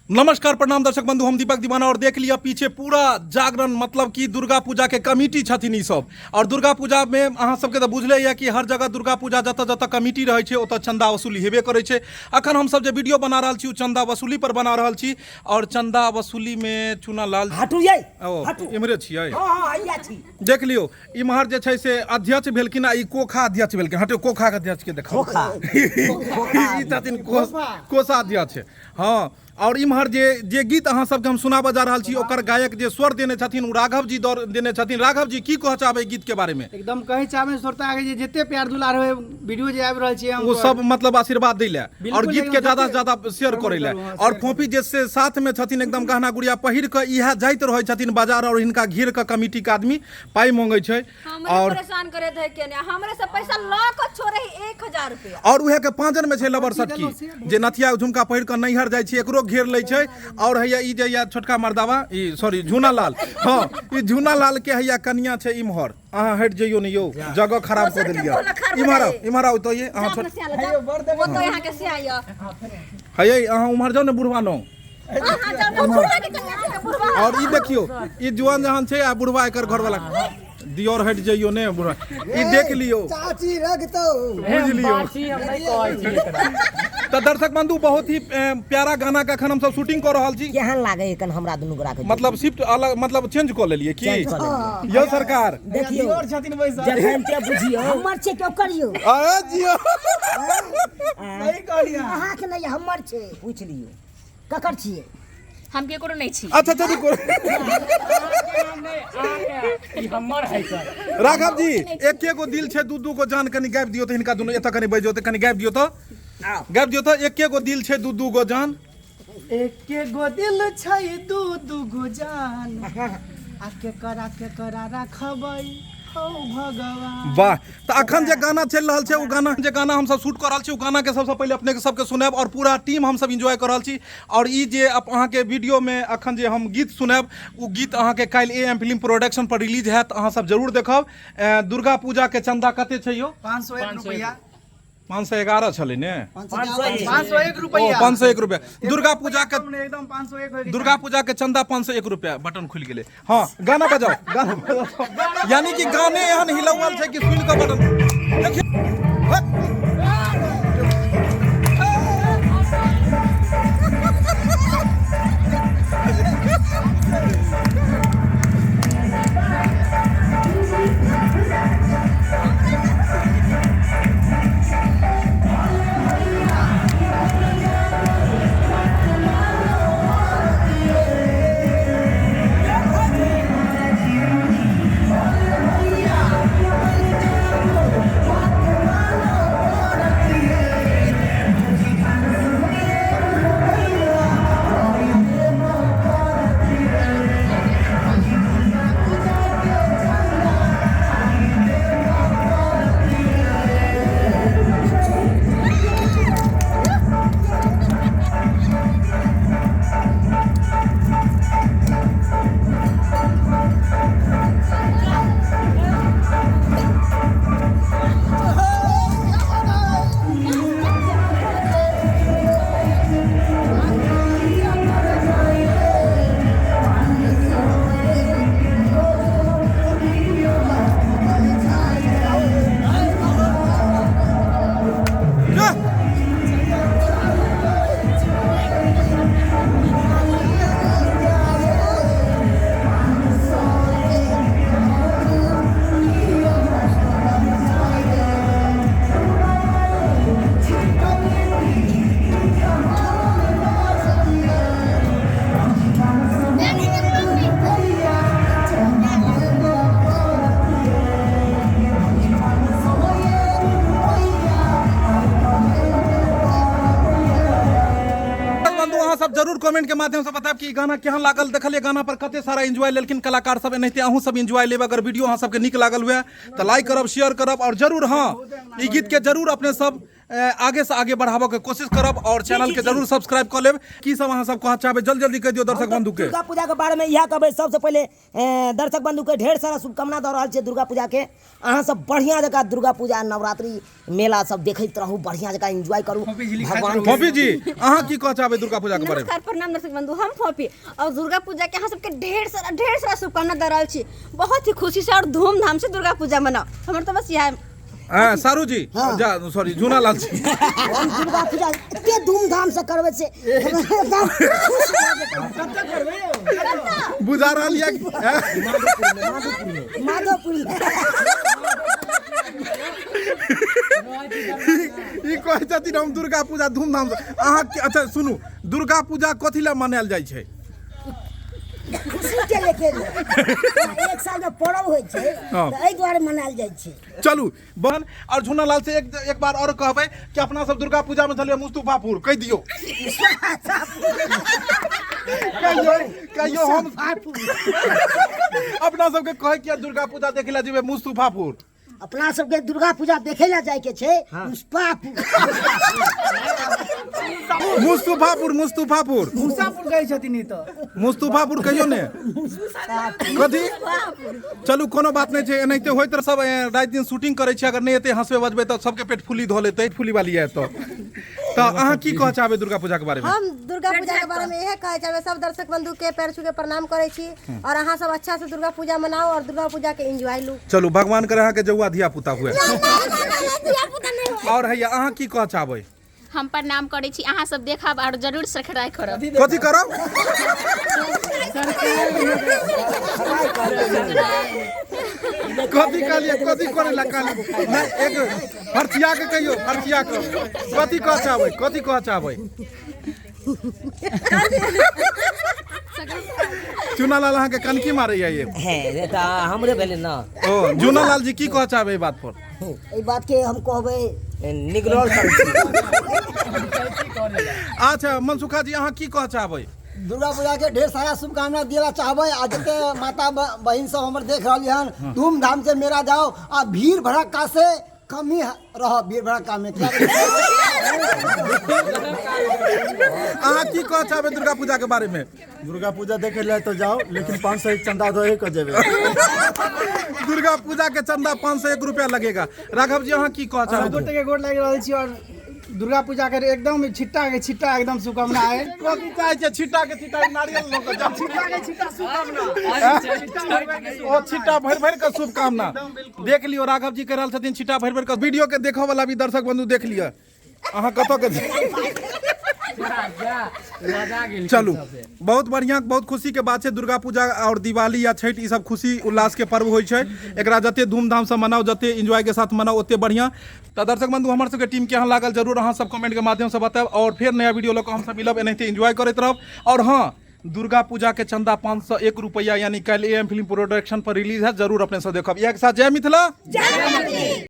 नमस्कार प्रणाम दर्शक बंधु, हम दीपक दीवाना। और देख लिया पीछे पूरा जागरण, मतलब कि दुर्गा पूजा के कमिटी छथिन ई सब। और दुर्गा पूजा में अहाँ सबके तऽ बुझले यऽ कि हर जगह दुर्गा पूजा जतऽ जतऽ कमिटी रहै छै ओतऽ चंदा वसूली हेबे करै छै। अखन हम सब जे वीडियो बना रहल छी ओ चंदा वसूली पर बना रहल छी। और चंदा वसूली में चुना लाल हटू यै, ओ हटू। इम्हरे छियै। हाँ, हाँ, हैया छी। देख लियौ इम्हर जे छै से अध्यक्ष भेलखिन आ ई कोखा अध्यक्ष भेलखिन। हटियौ, कोखा के अध्यक्ष के देखाउ। कोखा। ई छथिन कोषाध्यक्ष। हाँ, और इम्हर जे जे गीत अहाँ सबके हम सुनाबऽ जा रहल छी ओकर गायक जे स्वर देने छथिन ओ राघव जी दौड़ देने छथिन। राघव जी, की कहऽ चाहबै गीत के बारे में? एकदम कहै चाहबै श्रोता के जे जते प्यार दुलार होय वीडियो जे आबि रहल छै हम ओ सब मतलब आशीर्वाद दै लए बिल्कुल, और गीत के एकदम ज्यादा से जते ज्यादा शेयर करै लए। करू, हाँ, और शेयर फोफी जे से साथ में छथिन एकदम गहना गुड़िया पहिर कऽ इएह जाइत रहै छथिन बाजार और हिनका घेर कऽ कमिटी के आदमी पाइ मंगै छै। हमरे और परेशान करे थे केने हमरे से पैसा ल के छोड़े ही 1000 रुपया। और उहे के पांजर में छै लबर सटकी जे नथिया झुमका पहिर के नैहर जाय छै, एकरो घेर लै छै। और हैया ई जे या छोटका मर्दावा, ई सॉरी झूना लाल, हाँ ई झूना लाल के हैया कनिया छै इम्हर। अहाँ हटि जइयो ने यौ, जगह खराब कऽ दोसर के देलियै। बोला खराब इम्हर आउ, बनाइए। इम्हर आउ तऽ ये अहाँ जा छोट अपना सिया ला, जा। वो तो यहाँ के सिया य। हैया अहाँ उम्हर जाउ ने बुढ़वा नो। अहाँ जाउ ने, बुढ़वा के कनिया छै, बुढ़वा। और ई देखियो ई जुआन जहान छै आ बुढ़वा एकर घरवाला दियोर हटि जइयो ने बुढ़वा। ई देख लियो चाची रखतौ, बुझ लियो। बाची हम नहीं कहै छी एकरा। तऽ दर्शक बंधु बहुत ही प्यारा गाना के अखन हमसब शूटिंग कऽ रहल छी। केहन लागे एखन हमरा दुनू गोरा के? मतलब शिफ्ट अलग, मतलब चेंज कऽ लेलियै की? चेंज कऽ लेलियै। यौ सरकार देखियौ दियोर छथिन बैसल। जखन के बुझियौ हमर छै के करियौ। अरे जियो सही कहलियै। अहाँके नहि हमर छै, पूछि लियौ ककर छियै? हम केकरो नहीं छी। अच्छा अच्छा रुको। ई हमर है सर। राघव जी, एके गो दिल छै दू दू गो जान, कनि गाबि दियौ तऽ हिनका दुनू एतऽ कनि बैस जाउ तऽ कनि गाबि दियौ तऽ, गाबि दियौ तऽ। एके गो दिल छै दू दू गो जान। एके गो दिल छै दू दू गो जान, आ केकरा केकरा रखबै हौ भगवान। वाह, तऽ अखन जे गाना चलि रहल छै ओ गाना, जे गाना हमसब शूट कऽ रहल छी ओ गाना के सबसँ पहिले अपने सबके सुनायब और पूरा टीम हमसब एंजॉय कऽ रहल छी। और ई जे अहाँके वीडियो में अखन जे हम गीत सुनायब ओ गीत अहाँके काल्हि ए एम फिल्म प्रोडक्शन पर रिलीज हैत, अहाँ सब जरूर देखब। दुर्गा पूजा के चंदा कते छै यौ? 501 रुपया। 511 छलै ने? 501 रुपया। ओ, 501 रुपया। दुर्गा पूजा के एकदम 501 होइ के दुर्गा पूजा के चंदा 501 रुपया। बटन खुलि गेलै। हाँ, गाना बजाओ, गाना बजाओ। यानी कि गाने एहन हिलौल छै कि सुनि कऽ बटन देखियौ। हट। सब जरूर कमेंट के माध्यम से बताब कि ई गाना केहन लागल। देखलिए गाना पर कते सारा एंजॉय लेलखिन कलाकार सब, एनाहिते अहूँ सब एंजॉय लेब। अगर वीडियो अहाँ सबके नीक लागल हुए तऽ लाइक करब, शेयर करब और जरूर हाँ ई गीत के जरूर अपने सब आगे से आगे बढ़ाबऽ के कोशिश करब और चैनल के जरूर सब्सक्राइब कऽ लेब। की सब अहाँ सब कहऽ चाहबै, जल्दी जल्दी कहि दियौ दर्शक बंधु के। दुर्गा पूजा के बारे में इएह कहबै, सबसे पहिले दर्शक बंधु के ढेर सारा शुभकामना दऽ रहल छियै दुर्गा पूजा के। अहाँ सब बढ़िया जकाँ दुर्गा पूजा नवरात्रि मेला सब देखैत रहू, बढ़िया जकाँ एंजॉय करू। भगवान फोफी जी, अहाँ की कहऽ चाहबै दुर्गा पूजा के बारे में? नमस्कार, प्रणाम दर्शक बंधु, हम फोफी और दुर्गा पूजा के अहाँ सबके ढेर सारा शुभकामना दऽ रहल छी। बहुत ही खुशी से और धूमधाम से दुर्गा पूजा मनाओ, हमर तो बस इएह। हाँ, सारू जी, जा सॉरी झूना लाल जी, हम दुर्गा पूजा एते धूमधाम से करबै से एकदम खुश भऽ जेतै। बुझा रहल यऽ माधोपुर में ई कहै छथिन हम दुर्गा पूजा धूमधाम से अहाँ के- अच्छा सुनू, दुर्गा पूजा कथी लए मनायल जाइ छै? खुशी के लेके एक साल में पर्व होइ छै, हाँ। तऽ एहि दुआरे मनायल जाइ छै। चलू बहन, और झूना लाल से एक बार और कहबै कि अपना सब दुर्गा पूजा में छलियै मुस्तफापुर, कहि दियौ, कहियो कहियो हम अपना सबके कहै कि दुर्गा पूजा देखे ला जेबै मुस्तफापुर। अपना सबके दुर्गा पूजा देखे ला जाय के छै मुस्तफापुर। मुस्तफापुर, मुस्तफापुर, मुसापुर कहै छथिन ई तऽ। मुस्तफापुर कहियो ने कथी। चलू कोनो बात नहि छै, एनाहिते होइत रह। सब राति दिन शूटिंग करै छै, अगर नहि एतै हंसबै बजबै तऽ सबके पेट फुली धऽ लेतै, फुली वाली आयत तऽ। तऽ अहाँ की कहऽ चाहबै दुर्गा पूजा के बारे में? हम दुर्गा पूजा के बारे में इएह कहै चाहबै, सब दर्शक बंधु के पैर छू के प्रणाम करै छी और अहाँ सब अच्छा से दुर्गा पूजा मनाओ और दुर्गा पूजा के एंजॉय लू। चलू भगवान करे अहाँके जौआ धिया पुता हुए। और हैया अहाँ की कहऽ चाहबै? हम प्रणाम करै छी, अहाँ सब देखब और जरूर सब्सक्राइब करब। कथी करब? कथी कहलियै? कथी करै ला कहलियै? नहि, एक फरसिया के कहियौ, फरसिया के कथी कहऽ चाहबै? कथी कहऽ चाहबै? चुनालाल अहाँके कनकी मारैया ये। हे, तऽ हमरे भेलै ना। ओ चुनालाल जी की कहऽ चाहबै एहि बात पर? एहि बात के हम कहबै निगरल करै छी। अच्छा मनसुखा जी, अहाँ की कहऽ चाहबै? दुर्गा पूजा के ढेर सारा शुभकामना दिला चाहबै आ जते माता बहिन सब हमर देख रहली हन, धूमधाम से मेला जाओ आ भीड़ भड़क्का से कम ही रह, भीड़ भड़क्का में। अहाँ की कहऽ चाहबै दुर्गा पूजा के बारे में? दुर्गा पूजा देखे ले तो जाओ, लेकिन 501 चंदा दे के जेबे। दुर्गा पूजा के चंदा 501 रुपया लगेगा। राघव जी, अहाँ की कहऽ चाहबै? गोटे के गोड़ लागि रहल छी और दुर्गा पूजा के एकदम छिट्टा के छिट्टा एकदम शुभकामना है। कथी चाहै छै? छिट्टा के छिट्टा नारियल लऽ कऽ जाउ। छिट्टा के छिट्टा शुभकामना। ओ छिट्टा भरि भरि कऽ शुभकामना। देख लियौ, राघव जी कहि रहल छथिन छिट्टा भरि भरि कऽ। वीडियो के देखऽ वाला भी दर्शक बंधु देख लिअ अहाँ कतऽ के। चलू बहुत बढ़िया, बहुत खुशी के बात छै। दुर्गा पूजा और दिवाली या छठि ई सब खुशी उल्लास के पर्व होइ छै, एकरा जते धूमधाम से मनाउ, जते एंजॉय के साथ मनाउ ओते बढ़िया। तऽ दर्शक बंधु, हमर सबके टीम केहन लागल जरूर अहाँ सब कमेंट के माध्यम से बतायब और फेर नया वीडियो लऽ कऽ हमसब मिलब, एनाहिते एंजॉय करैत रहब। और हाँ, दुर्गा पूजा के चंदा 501 रुपया यानी काल्हि ए एम फिल्म प्रोडक्शन पर रिलीज है, जरूर अपने सब देखब। इएह के साथ जय मिथिला, जय मैथिली।